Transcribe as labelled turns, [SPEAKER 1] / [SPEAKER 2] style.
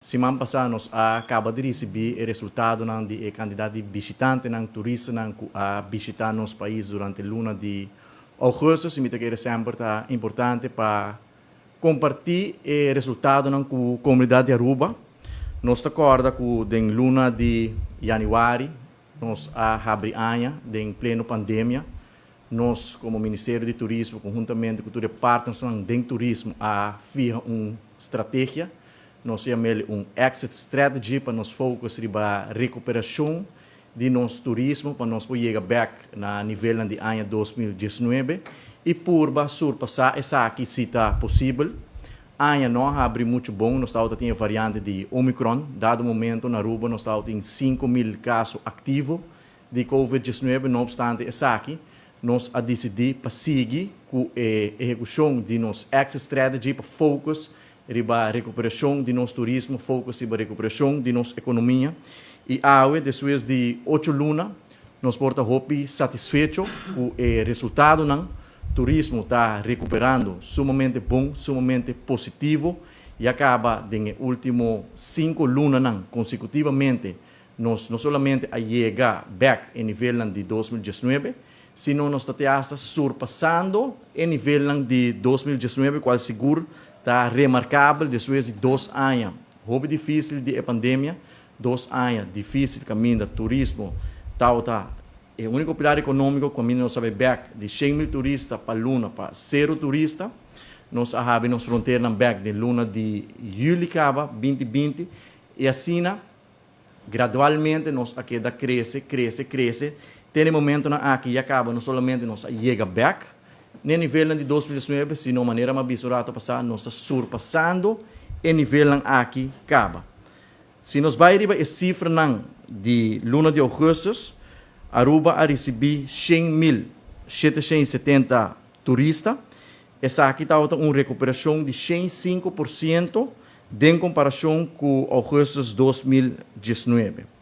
[SPEAKER 1] Siman pasa nos a caba di ricibi e resultadonan di e cantidad di bishitantenan, turistanan cu a bishita nos pais durante luna di augustus y mi ta kere semper ta importante pa comparti e resultadonan cu comunidad di Aruba. Nos ta corda cu den luna di januari nos a habri aña den pleno pandemia. Nos como Ministerio di Turismo conhuntamente cu tur e partnersnan den turismo a fiha un strategia, nos yam'el un exit strategy, pa nos focus riba recuperacion di nos turismo pa nos por yega bek na nivelnan di aña 2019 y purba surpasa esaki si ta posibel. Aña no a habri mucho bon, nos tabata tin e variante di Omicron, dado momento na Aruba nos tabata tin 5000 caso activo di Covid 19. No obstante esaki, nos a dicidi pa sigui cu e ehecucion di nos exit strategy pa focus riba recuperacion di nos turismo, focus riba recuperacion di nos economia. Y awe, despues di 8 luna, nos por ta hopi satisfecho cu e resultadonan. Turismo ta recuperando sumamente bon, sumamente positivo y a caba den ultimo 5 lunanan consecutivamente nos no solamente a yega back na nivel di 2019, sino nos ta hasta surpasando e nivel di 2019, cual sigur ta remarcabel despues di 2 aña hopi dificil di pandemia, 2 aña dificil caminda turismo ta e unico pilar economico, caminda nos a bay back di 100 mil turista pa luna pa zero turista. Nos a habri nos frontera back den luna di juli caba 2020 y asina gradualmente nos a keda crece, crece, crece. Te e momentonan aki ya caba no solamente nos a yega back na nivel di 2019, sino, manera m'a bisa rato pasa, nos ta surpasando e nivel aki caba. Si nos bay riba e cifranan di luna di augustus, Aruba a ricibi 100.770 turista. Esaki ta un recuperacion di 105% den comparacion cu augustus 2019.